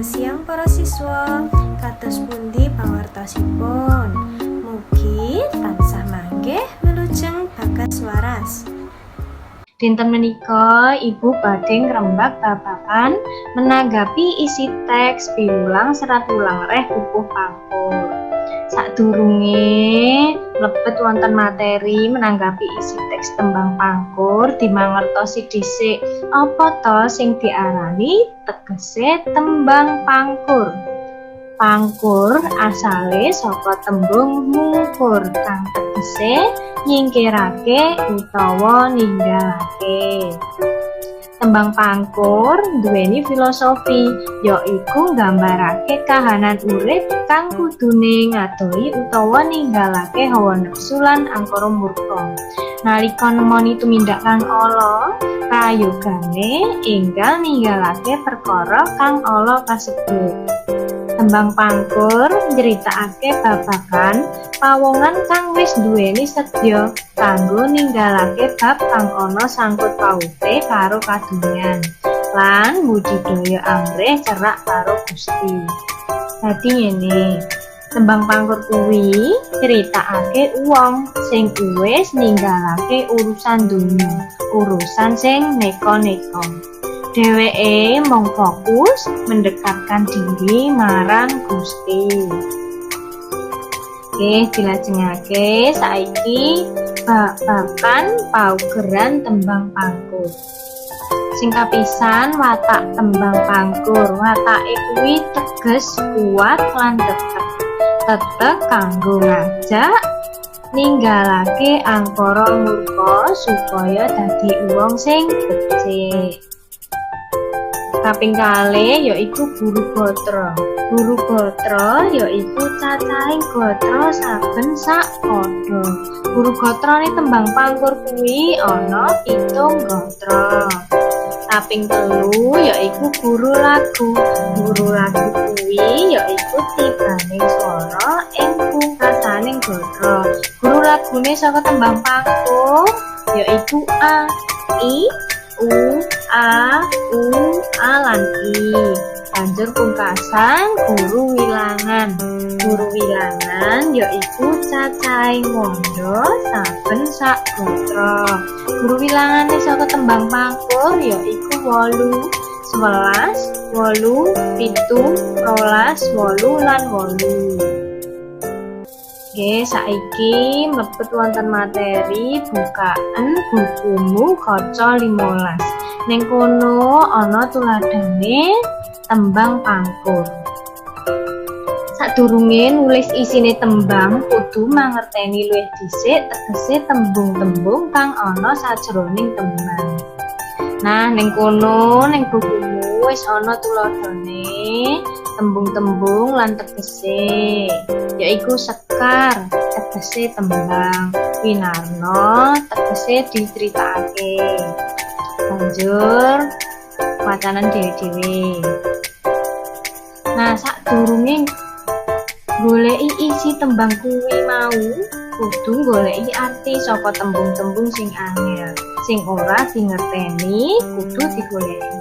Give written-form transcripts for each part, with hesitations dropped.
Wilujeng siang, para siswa. Kados pundi pawartosipun? Mugi tansah manggih wilujeng bagas waras. Dinten menika Ibu badhe ngrembak babagan menanggapi isi teks piwulang serat wulang reh pupuh pangkur. Sadurunge mlebet wonten materi menanggapi isi teks tembang pangkur, dimangertosi dhisik apa to sing diarani tegese tembang pangkur. Pangkur asale saka tembung mungkur kang tegese nyingkirake utawa ninggalake. Tembang pangkur nduweni filosofi, yaiku nggambarake kahanan urip kang kudune ngadohi utawa ninggalake hawa nepsu lan angkara murka. Nalika nemoni tumindak kang ala, prayogane enggal ninggalake perkara kang ala kasebut. Tembang pangkur nyritakake babagan pawongan kang wis nduweni sedya kanggo ninggalake bab kang ana sangkut paute karo kadonyan lan mbudidaya amrih cerak karo Gusti. Dadi ngene, tembang pangkur kuwi nyritakake wong sing wis ninggalake urusan donya, urusan sing neka-neka. Dheweke mung fokus mendekatkan diri marang Gusti. Oke, dilajengake saiki babagan paugeran tembang pangkur. Sing kapisan, watak tembang pangkur. Watake kuwi teges, kuat lan tetep. Tetep kanggo ngajak ninggalake angkara murka supaya dadi wong sing becik. Kaping kalih yaiku guru gatra. Guru gatra yaiku cacahing gatra saben sak pada. Guru gatrane tembang pangkur kuwi ana 7 gatra. Kaping telu yaiku guru lagu. Guru lagu kuwi yaiku tibaning swara ing pungkasaning gatra. Guru lagune saka tembang pangkur yaiku A, I, U, A, U, A lan I. Banjur pungkasan guru wilangan. Guru wilangan yaiku cacahing wanda saben sak gatra. Guru wilangane saka tembang pangkur yaiku 8, 11, 8, 7, 12, 8 lan 8. Oke, saiki mlebet wonten materi, bukaen bukumu kaca 15. Ning kono ana tuladhane tembang pangkur. Sadurunge nulis isine tembang, kudu mangerteni luwih dhisik tegese tembung-tembung kang ana sajroning tembang. Nah, ning kono ning bukumu wis ana tuladhane tembung-tembung lan tegese, yaiku sekar tegese tembang, winarna tegese diceritakake. Banjur wacanan dhewe-dhewe. Nah, sadurunge goleki isi tembang kuwi mau, kudu goleki arti saka tembung-tembung sing angel, sing ora dingerteni kudu digoleki.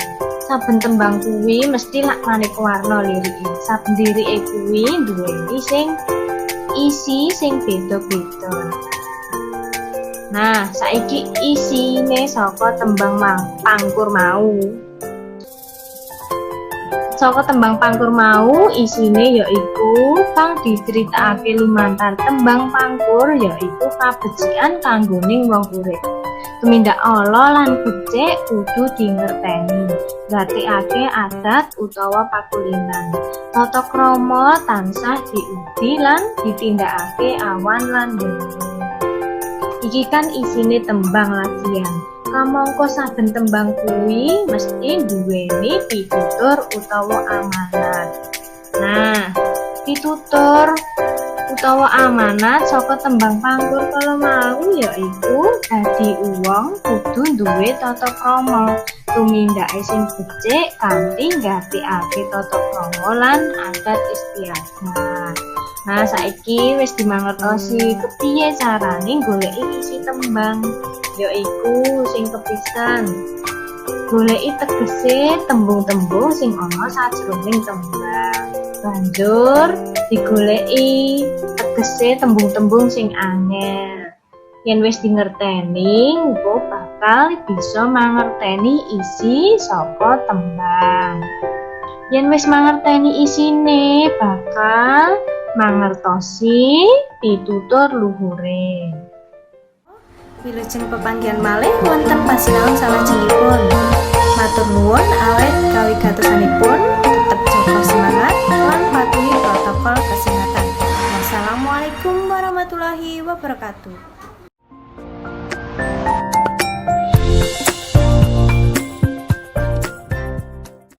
Saben tembang kuwi mesti lak maneka warna lirike. Saben lirike kuwi nduweni sing isi sing beda-beda. Nah, saiki isine saka tembang pangkur mau. Saka tembang pangkur mau isine yaiku kang diceritakake lumantar tembang pangkur yaiku kabecikan kanggoning wong urip. Tumindak ala lan becik kudu dingerteni, gatekake adat utawa pakulinan. Tata krama tansah diudi lan ditindakake awan lan bengi. Iki kan isine tembang lagian. Kamangka saben tembang kuwi mesti nduweni pitutur utawa amanat. Nah, pitutur utawa amanat saka tembang pangkur kala mau yaiku dadi wong kudu duwe tata krama, tumindake sing becik kanthi nggatekake tata krama lan adat istiadat. Nah, saiki wis dimangertosi kepiye carane goleki isi tembang, yaiku sing kepisan Goleki tegese tembung-tembung sing ana sajroning tembang. Banjur digoleki tegese tembung-tembung sing angel. Yen wis dingerteni, engko bakal bisa mangerteni isi saka tembang. Yen wis mangerteni isine, bakal mangertosi pitutur luhure. Wilujeng pepanggihan malih wonten pasinaon salajengipun. Matur nuwun awit kawigatosanipun, tetep jaga semangat lan patuhi protokol kesehatan. Wassalamualaikum warahmatullahi wabarakatuh.